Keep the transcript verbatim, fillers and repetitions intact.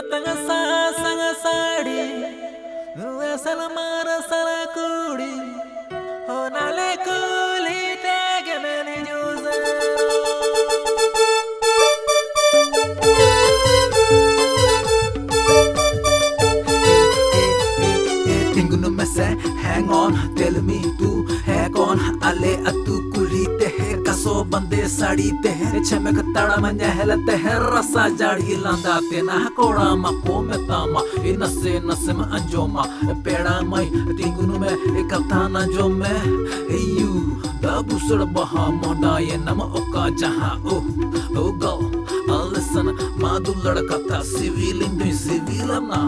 ᱛᱟᱝ ᱥᱟ ᱥᱟᱝ ᱥᱟᱹᱲᱤ, ᱱᱩᱣᱟ ᱥᱟᱞᱢᱟᱨ ᱥᱟᱞᱟ ᱠᱩᱲᱤ, ᱦᱚᱱᱟᱞᱮ ᱠᱩᱞᱤ ᱛᱮᱜᱮ ᱢᱮᱱᱤ ᱡᱩᱥᱟ᱾ ᱛᱤᱸᱜᱩᱱ ᱢᱮᱥᱮ, hang on, tell me to hang on. ᱟᱞᱮ ᱟᱹᱛᱩ ᱠᱩᱞᱦᱤ ᱛᱮ, ᱠᱟᱥᱚ ᱵᱟᱸᱫᱮ ᱥᱟᱹᱲᱤ ᱛᱮ, ᱪᱷᱮᱢᱮᱠ ᱛᱟᱲᱟᱢ ᱧᱮᱦᱮᱞ ᱛᱮ, ᱨᱟᱥᱟ ᱡᱟᱹᱲᱤ ᱞᱟᱸᱫᱟ ᱛᱮ, ᱱᱟᱦ ᱠᱚᱲᱟ ᱢᱟᱠᱚ ᱢᱮᱛᱟᱢᱟ, ᱮ ᱱᱟᱥᱮ ᱱᱟᱥᱮᱢ ᱟᱸᱡᱚᱢᱟ᱾ ᱯᱮᱲᱟ ᱢᱟᱹᱭ ᱛᱤᱸᱜᱩᱱ ᱢᱮ, ᱮ ᱠᱟᱛᱷᱟ ᱟᱸᱡᱚᱢ ᱢᱮ᱾ ᱮᱭᱩ, ᱫᱟ ᱵᱩᱥᱟᱹᱲ ᱵᱟᱦᱟ ᱢᱚᱰᱟᱭᱮᱱᱟᱢ ᱚᱠᱟ ᱡᱟᱦᱟᱸ, ᱳ, ᱳ ᱜᱚ, ᱟᱞᱮ ᱥᱮᱱ ᱢᱟ ᱫᱩᱞᱟᱹᱲ ᱠᱟᱛᱷᱟ, ᱥᱤᱵᱤᱞᱤᱧ ᱫᱩᱧ ᱥᱤᱵᱤᱞᱟᱢᱟ᱾